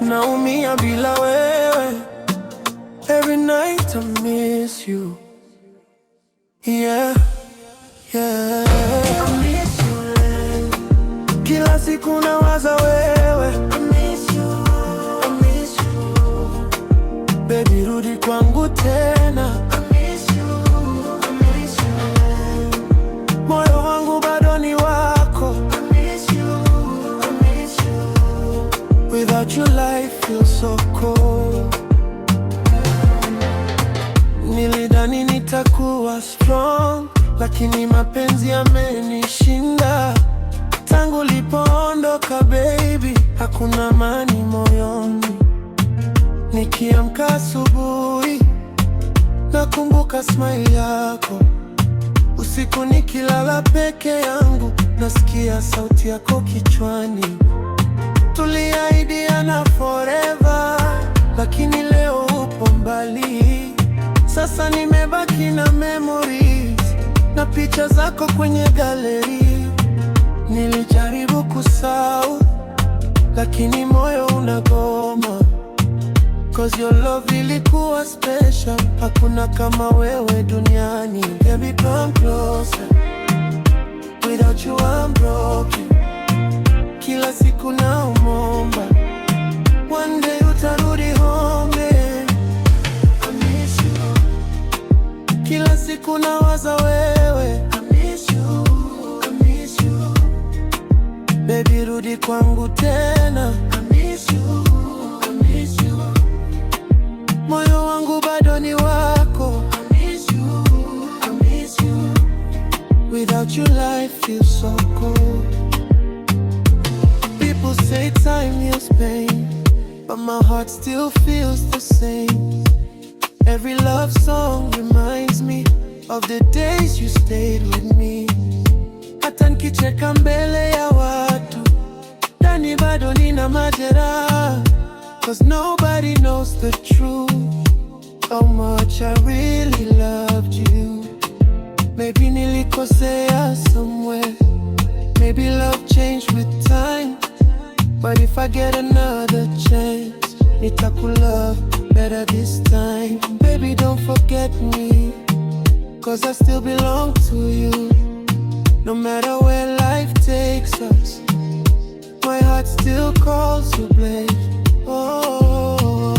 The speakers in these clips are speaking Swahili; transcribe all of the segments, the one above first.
Naumia bila wewe. Every night I miss you. Yeah. I miss you. Kila siku nawaza wewe. I miss you, I miss you. Baby, rudi kwangu tena. I miss you, I miss you. Moyo wangu bado ni wako. I miss you, I miss you. Without you life feels so cold. Nilidhani nitakuwa strong, lakini mapenzi yamenishinda. Tangu ulipoondoka baby, hakuna amani moyoni. Nikiamka asubuhi, nakumbuka smile yako. Usiku nikilala peke yangu, nasikia sauti yako kichwani. Tuliahidiana forever, lakini leo upo mbali. Sasa nimebaki na memories na picha zako kwenye gallery. Nilijaribu kusahau, lakini moyo unagoma. 'Cause your love ilikuwa special, hakuna kama wewe duniani. Baby, come closer, without you I'm broken. Kila siku naomba, one day utarudi home. I miss you. Kila siku nawaza wewe. I miss you, I miss you. Baby, rudi kwangu tena. I miss you, I miss you. Moyo wangu bado ni wako. I miss you, I miss you. Without you life feels so cold. People say time heals pain, but my heart still feels the same. Every love song reminds me of the days you stayed with me. Hata nikicheka mbele ya watu, ndani bado nina majeraha. 'Cause nobody knows the truth, how much I really loved you. Maybe nilikosea somewhere, maybe love changed with time. But if I get another chance, nitakulove better this time. Baby, don't forget me, 'cause I still belong to you. No matter where life takes us, my heart still calls you babe. Oh,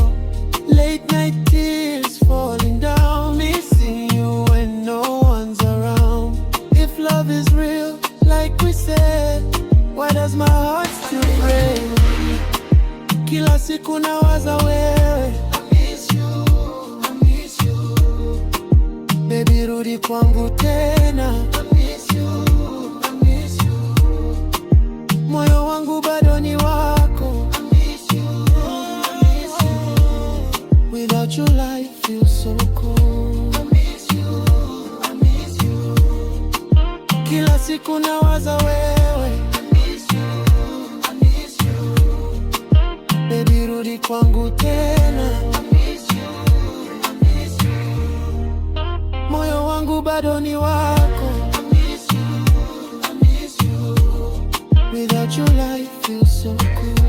late night tears falling down, missing you when no one's around. If love is real, like we said, why does my heart still break? Kila siku nawaza wewe. I miss you, I miss you. Baby, rudi kwangu tena. I miss you, I miss you. Moyo wangu bado ni wako. I miss you, I miss you. Without you life feels so cold. I miss you, I miss you. Kila siku nawaza wewe. I miss you, I miss you. Baby, rudi kwangu tena. I miss you, I miss you. Moyo wangu bado ni wako. I miss you, I miss you. Without you life feels so cold.